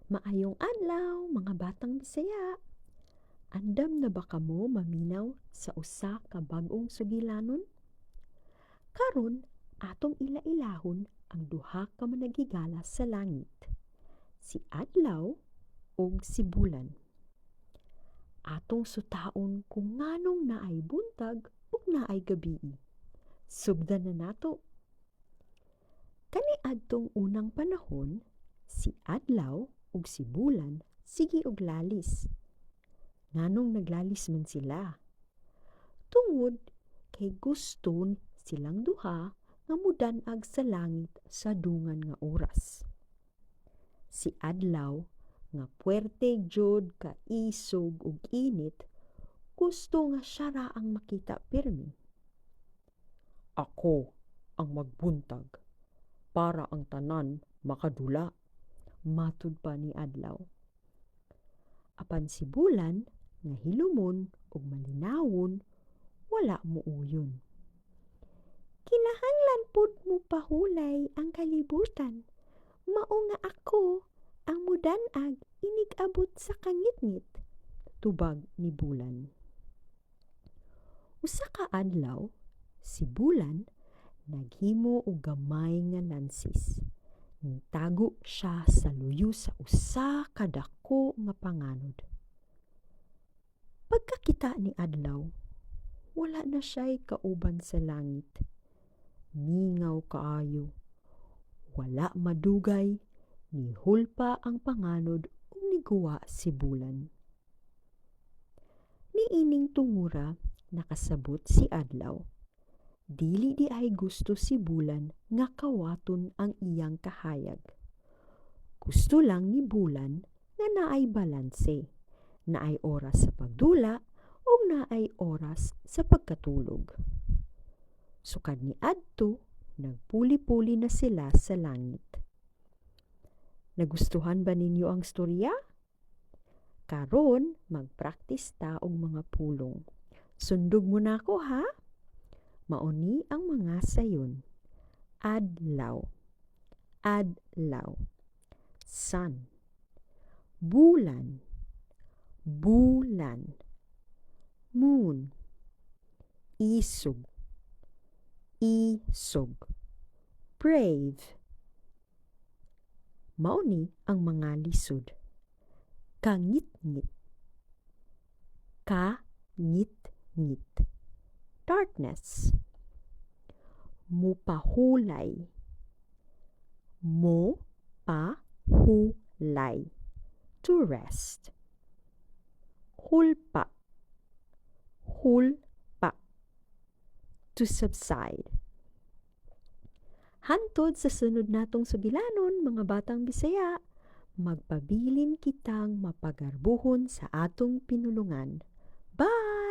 Maayong adlaw, mga batang Bisaya. Andam na ba kamo maminaw sa usa ka bag-ong sugilanon? Karon atong ila-ilahon ang duha ka managhigala sa langit, si Adlaw ug si Bulan. Atong sutaon kung nganong naay buntag ug naay gabii. Sugdan na nato. Kaniadtong unang panahon, si Adlaw ug si Bulan sige og lalis. Nganong naglalis man sila? Tungod kay gusto silang duha nga mudan-ag sa langit sa dungan nga oras. Si Adlaw nga puwerte jud ka isog ug init, gusto nga siya ra ang makita pirmi. "Ako ang magbuntag para ang tanan makadula," matud pa ni Adlaw. Apan si Bulan nga hilumon ug malinawon, wala muuyon. "Kinahanglan pud mopahulay ang kalibutan. Mao nga ako ang mudan-ag inig abot sa kangitngit," tubag ni Bulan. Usa ka adlaw, si Bulan naghimo og gamay nga lansis. Nitago siya sa luyo sa usa ka dako nga panganod. Pagkakita ni Adlaw, wala na siya'y kauban sa langit. Mingaw kaayo. Wala madugay, nihulpa ang panganod ug niguwa si Bulan. Niining tungura, nakasabot si Adlaw. Dili diay gusto si Bulan nga kawaton ang iyang kahayag. Gusto lang ni Bulan nga naay balanse, naay oras sa pagdula ug naay oras sa pagkatulog. Sukad niadto, nagpuli-puli na sila sa langit. Nagustuhan ba ninyo ang storya? Karon, magpraktis ta og mga pulong. Sundog mo nako, ha? Mao ni ang mga sayon. Adlaw. Adlaw. Sun. Bulan. Bulan. Moon. Isog. Isog. Brave. Mao ni ang mga lisod. Kangitngit. Ka-ngit-ngit. Darkness. Mupahulay. Mo-pa-hu-lay. To rest. Hulpa. Hul-pa. To subside. Hantod sa sunod natong sugilanon, mga batang Bisaya, magpabilin kitang mapagarbuhon sa atong pinulungan. Bye!